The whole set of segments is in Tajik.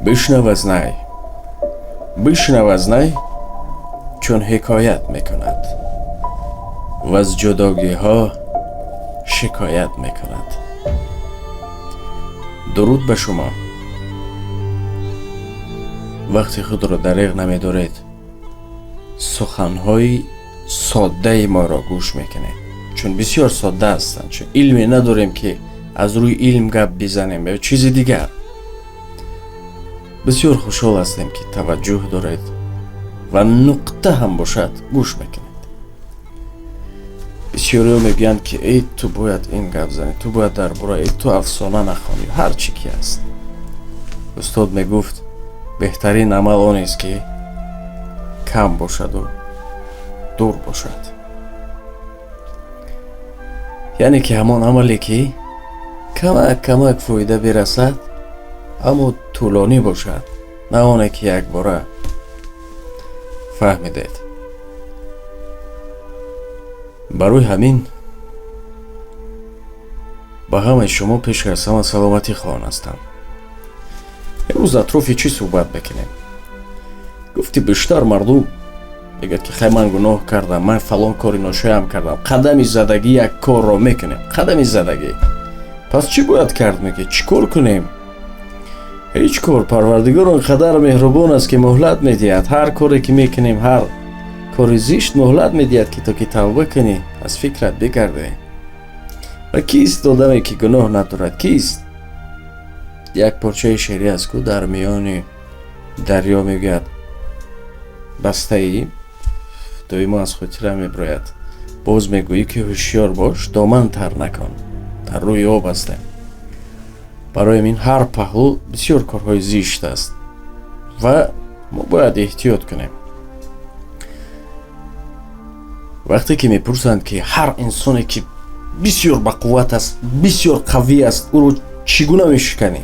Бишнав аз най, бишнав аз най, чун ҳикоят мекунад ва аз ҷудогиҳо шикоят мекунад. Дуруд ба шумо. Вақти худро дареғ намедоред, суханҳои соддаи моро гӯш мекунед, чун бисёр содда ҳастанд, чун илме надорем, ки аз рӯи илм гап бизанем ё чизи дигар. Бисёр хушҳол ҳастем, ки таваҷҷӯҳ доред ва нуқта ҳам бошад, гӯш мекунед. Бисёриҳо мегӯянд, ки эй, ту бояд ин гап занӣ, ту бояд дар бораи ту афсона нахонӣ, ҳар чӣ ки аст. Устод мегуфт, беҳтарин амал он аст, ки кам бошаду дур бошад, яъне ки ҳамон амале, ки камак камак фоида бирасад, аммо тӯлонӣ бошад, на оне ки якбора. Фаҳмидед? Барои ҳамин ба ҳамаи шумо пеш аз ҳама саломатӣ хоҳон ҳастам. Имрӯз атрофи чӣ суҳбат мекунем? Гуфти бештар мардум мегӯяд, ки хай, ман гуноҳ кардам, ман фалон кори ношоям кардам. Қадами задагӣ як корро мекунем, қадами задагӣ. Пас чӣ бояд кард? Мегӯяд, чӣ кор кунем? Ҳеҷ кор. Парвардигор он қадар меҳрубон аст, ки муҳлат медиҳад. Ҳар коре ки мекунем, ҳар кори зишт, муҳлат медиҳад, ки то ки тавба кунӣ, аз фикрат бигардӣ. Ва кист одаме, ки гуноҳ надорад? Кист? Як порчаи шеърӣ аст ку, дар миёни дарё, мегӯяд, бастаи доимо аз хотира мебирояд. Боз мегӯӣ, ки ҳушёр бош, доман тар накун. Дар рӯи об ҳастем. Барои ин ҳар паҳлӯ бисёр корҳои зишт аст ва мо бояд эҳтиёт кунем. Вақте ки мепурсанд, ки ҳар инсоне, ки бисёр бақувват аст, бисёр қавӣ аст, ӯро чӣ гуна мешиканӣ?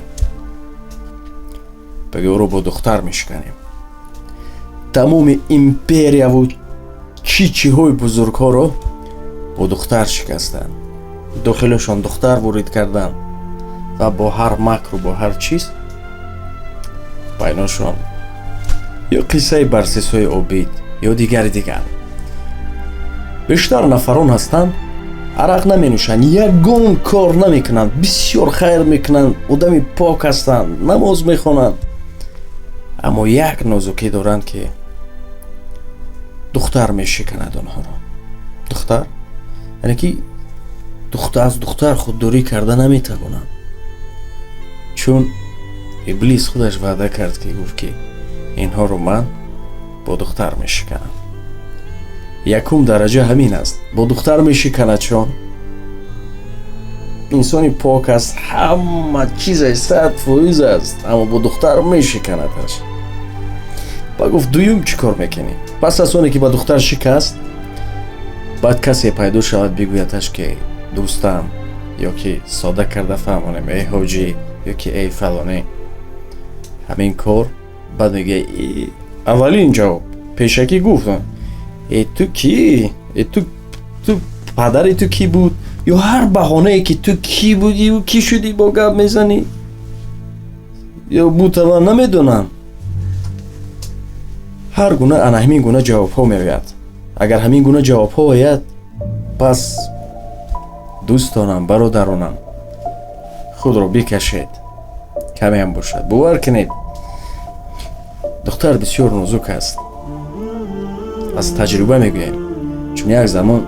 Бага, ӯро бо духтар мешиканем. Тамоми империяву чӣ чиҳои бузургҳоро бо духтар шикастанд, дохилашон духтар ворид карданд ва бо ҳар макру бо ҳар чиз байношон, ё қиссаи Барсисои обид, ё дигари дигар. Бештар нафарон ҳастанд, арақ наменӯшанд, ягон кор намекунанд, бисёр хайр мекунанд, одами пок ҳастанд, намоз мехонанд, аммо як нозукӣ доранд, ки духтар мешиканад онҳоро. Духтар, яъне ки аз духтар худдорӣ карда наметавонанд, чун Иблис худаш ваъда кард, ки гуфт, ки инҳоро ман бо духтар мешиканам. Якум дараҷа ҳамин аст, бо духтар мешиканад, чон инсони пок аст, ҳама чизаш 100% аст, аммо бо духтар мешиканадаш. Ба гуфт, дуюм чӣ кор мекунӣ? Пас аз оне ки ба духтар шикаст, баъд касе пайдо шавад, бигӯядаш, ки дӯстам, ё ки сода карда фаҳмонем, эй ҳоҷӣ, ё ки эй фалонӣ, ҳамин кор. Баъд мегӯя, аввалин ҷавоб пешакӣ гуфт: э, ту кӣ? Э, ту падари ту кӣ буд? Ё ҳар баҳонае, ки ту кӣ будӣ, кӣ шудӣ, бо гап мезанӣ, ё бута ман намедонам. Ҳар гуна ана ҳамин гуна ҷавобҳо меояд. Агар ҳамин гуна ҷавобҳо ояд, пас, дӯстонам, бародаронам, худро бикашед камеам бошад. Бовар кунед, духтар бисёр нозук аст, аз таҷриба мегӯем, чун як замон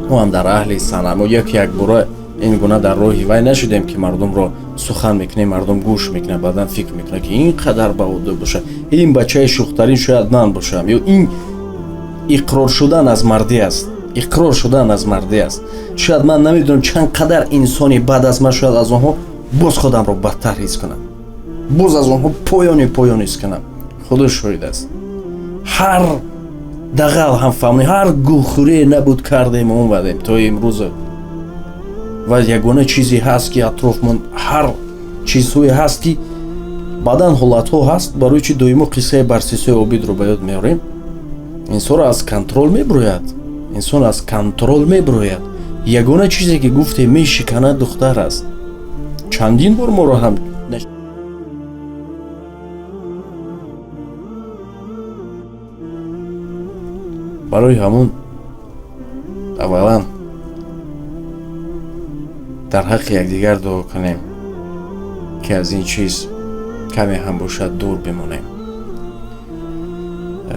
мо ҳам дар аҳли санъат, мо як якбора ин гуна дар роҳи вай нашудем, ки мардумро сухан мекунем, мардум гӯш мекунад, баъдан фикр мекунад, ки ин қадар баодоб бошад, ин бачаи шӯхтарин шояд ман бошам. Ё ин иқрор шудан аз мардӣ аст, иқрор шудан аз мардӣ аст. Шояд ман намедонам, чанд қадар инсони бад аст, ман шояд аз онҳо боз худамро бадтар ҳис кунам, боз аз онҳо поёни поён ҳис кунам. Худо шоҳид аст, ҳар дағал ҳам фаҳмонӣ, ҳар гӯхӯрие набуд, кардем, омадем то имрӯза. Ва ягона чизе ҳаст, ки атрофмон ҳар чизҳое ҳаст, ки баъдан ҳолатҳо ҳаст. Барои чи доимо қиссаи Барсисои обидро ба ёд меорем? Инсонро аз контроль мебирояд, инсон аз контроль мебирояд. Ягона чизе ки гуфте мешиканад, духтар аст. Чандин бор моро ҳам Барои ҳамун аввалан дар ҳаққи якдигар дуо кунем, ки аз ин чиз каме ҳам бошад дур бимонем,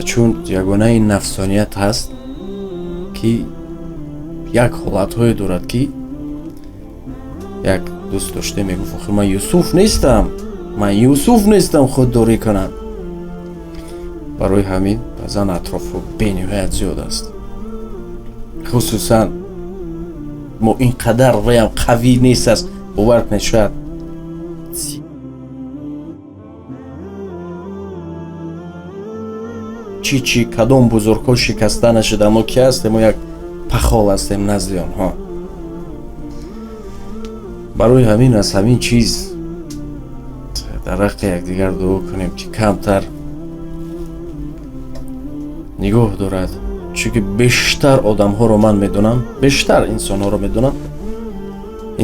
чун ягонаи нафсоният ҳаст, ки як ҳолатҳое дорад, ки як дӯст дошта мегуфт: охир ман Юсуф нестам, ман Юсуф нестам худдорӣ кунам. Барои ҳамин баъзан атрофу бениҳоят зиёд аст, хусусан мо ин қадар ваям қавӣ нест аст, бовар кунед, шояд чӣ кадом бузургҳо шикаста нашуда, мо ки ҳастем, мо як пахол ҳастем назди онҳо. Барои ҳамин аз ҳамин чиз дар ҳаққи якдигар дуо кунем, ки камтар нигоҳ дорад, чунки бештар одамҳоро ман медонам, бештар инсонҳоро медонам,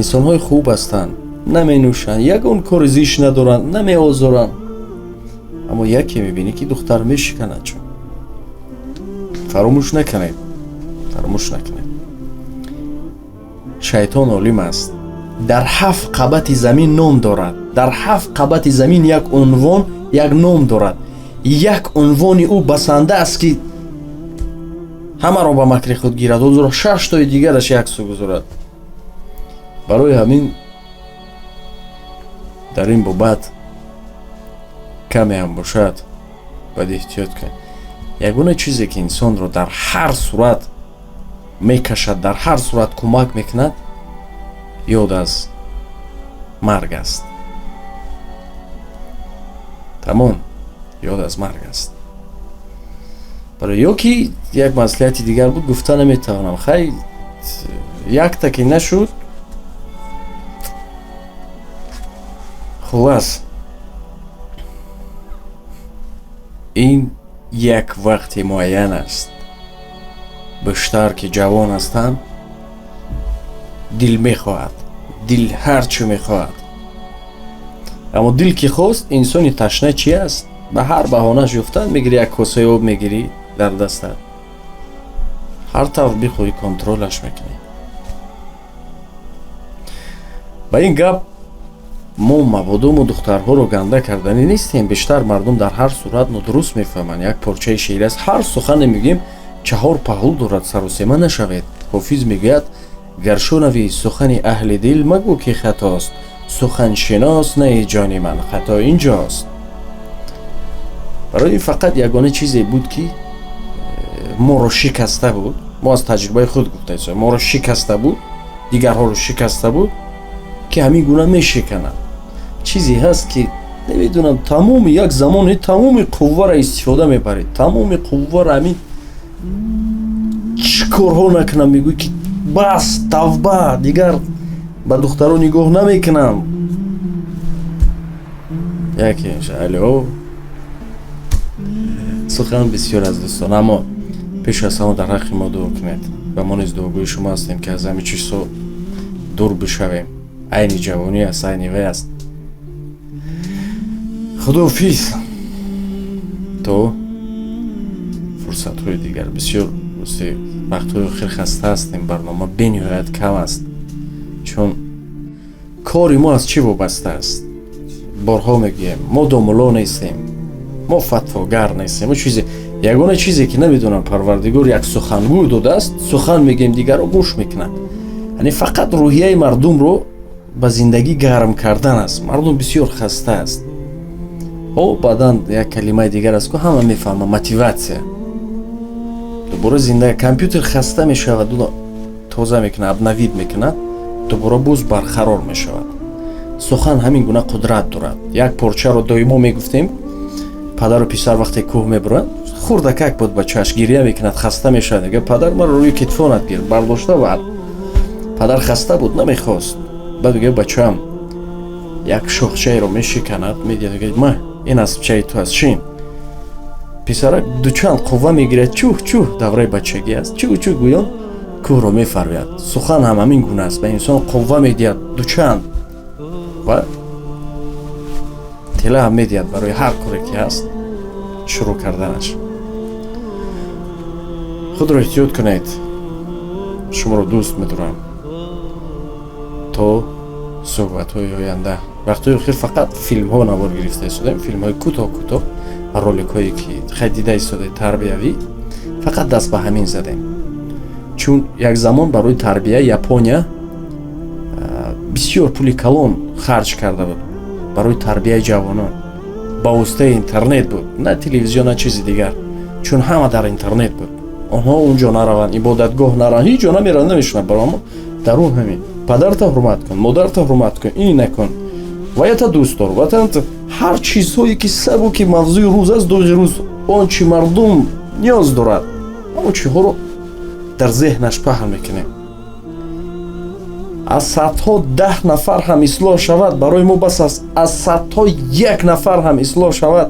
инсонҳои хуб ҳастанд, наменӯшанд, ягон кори зишт надоранд, намеозоранд, аммо яке мебинӣ, ки духтар мешиканад. Чун фаромӯш накунед, фаромӯш накунед, шайтон олим аст, дар 7 қабати замин ном дорад, дар 7 қабати замин як унвон, як ном дорад, як унвони ӯ басанда аст, ки ҳамаро ба макри худ гирад, ӯро 6 тои дигараш як су гузорад. Барои ҳамин дар ин бобат каме ҳам бошад бояд эҳтиёт кунед. Ягона чизе, ки инсонро дар ҳар сурат мекашад, дар ҳар сурат кӯмак мекунад, ёд аз марг аст. Тамом, ёд аз марг аст. Барои ё ки як маслиҳати дигар буд, гуфта наметавонам. Хай, якта ки нашуд, хулас ин як вақти муайян аст. Бештар ки ҷавон ҳастанд, дил мехоҳад, дил ҳар чӣ мехоҳад, аммо дил ки хост, инсони ташна чи аст? Ба ҳар баҳонаш ёфтан мегирӣ, як косаи об мегирӣ дар дастат, ҳар тавр бихоҳӣ контролаш мекунӣ. Ба ин гап мо мабодо мо духтарҳоро ганда карданӣ нестем. Бештар мардум дар ҳар сурат нодуруст мефаҳманд. Як порчаи шеър аст, ҳар сухане мегӯем 4 паҳлӯ дорад, саросема нашавед. Ҳофиз мегӯяд: гар шунавӣ сухани аҳли дил, магӯ ки хатост, суханшинос наи ҷони ман, хато инҷост. Барои ин фақат ягона чизе буд, ки моро шикаста буд, мо аз таҷрибаи худ гуфтаем, моро шикаста буд, дигарҳоро шикаста буд, ки ҳамин гуна мешиканад. Чизе ҳаст, ки намедонам, тамоми як замоне тамоми қувваро истифода мебаред, тамоми қувваро ҳамин чӣ корҳо накунам, мегӯй ки бас, тавба, дигар ба духтаро нигоҳ намекунам. Яке алло, сухан бисёр аз дӯстон, аммо пеш аз ҳама дар ҳаққи мо дуо кунед ва мо низ дуогӯи шумо ҳастем, ки аз ҳамин чизҳо дур бишавем. Айни ҷавонӣ аст, айни вай аст. Худоҳофиз то фурсатҳои дигар. Бисёр рости вақтҳои охир хаста ҳастем, барнома бениҳоят кам аст, чун кори мо аз чӣ вобаста аст? Борҳо мегӯем, мо домулло нестем, мо фатвогар нестем, мо чизе, ягона чизе ки намедонам, Парвардигор як сухангӯ додааст, сухан мегӯем, дигарро гӯш мекунанд. Яъне фақат рӯҳияи мардумро ба зиндагӣ гарм кардан аст. Мардум бисёр хаста аст. О, баъдан як калимаи дигар аст, ку ҳама мефаҳманд, мотиватсия. Дубора зинда компютер хаста мешавад, уно тоза мекунад, обновить мекунад, дубора боз барқарор мешавад. Сухан ҳамин гуна қудрат дорад. Як порчаро доимо мегуфтем, падару писар вақте кӯҳ мебуранд, хурдакак буд бачааш, гиря мекунад, хаста мешавад, мегӯяд падар маро рӯи китфонат гир, бардошта ва падар хаста буд, намехост. Баъд мегӯяд бачаам як шохчаеро мешиканад, медиҳад, мегӯяд ма ин аспчаи ту аст, шин. Писарак дучанд қувва мегирад, чӯҳ чӯҳ, давраи бачагӣ аст, чӯҳ чӯҳ гӯён кӯҳро мефарвяд. Сухан ҳам ҳамин гуна аст, ба инсон қувва медиҳад дучанд ва тела ҳам медиҳад барои ҳар коре ки ҳаст шурӯъ карданаш. Худро эҳтиёт кунед, шуморо дӯст медорам. То суҳбатҳои оянда. Вақтҳои охир фақат филмҳо навор гирифта истодаем, филмҳои кӯтоҳ кӯтоҳ, роликҳое, ки хай дида истодаед, тарбиявӣ. Фақат даст ба ҳамин задем, чун як замон барои тарбия Япония бисёр пули калон харҷ карда буд барои тарбияи ҷавонон. Ба воситаи интернет буд, на телевизион, на чизи дигар, чун ҳама дар интернет буд. Онҳо унҷо нараванд, ибодатгоҳ нараванд, ҳеҷ ҷо намераванд, намешунад. Барои дарун ҳамин: падарта ҳурмат кун, модарта ҳурмат кун, ин накун, ваята дӯст дор, ватанат, ҳар чизҳое, ки сабуки мавзӯи рӯз аст, доғи рӯз, он чи мардум ниёз дорад, ҳамон чиҳоро дар зеҳнаш паҳн мекунем. Аз садҳо 10 нафар ҳам ислоҳ шавад, барои мо бас аст. Аз садҳо як нафар ҳам ислоҳ шавад,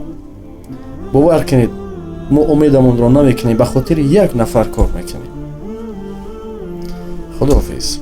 бовар кунед, мо умедамонро намекунем, ба хотири як нафар кор мекунем. Худоҳофиз.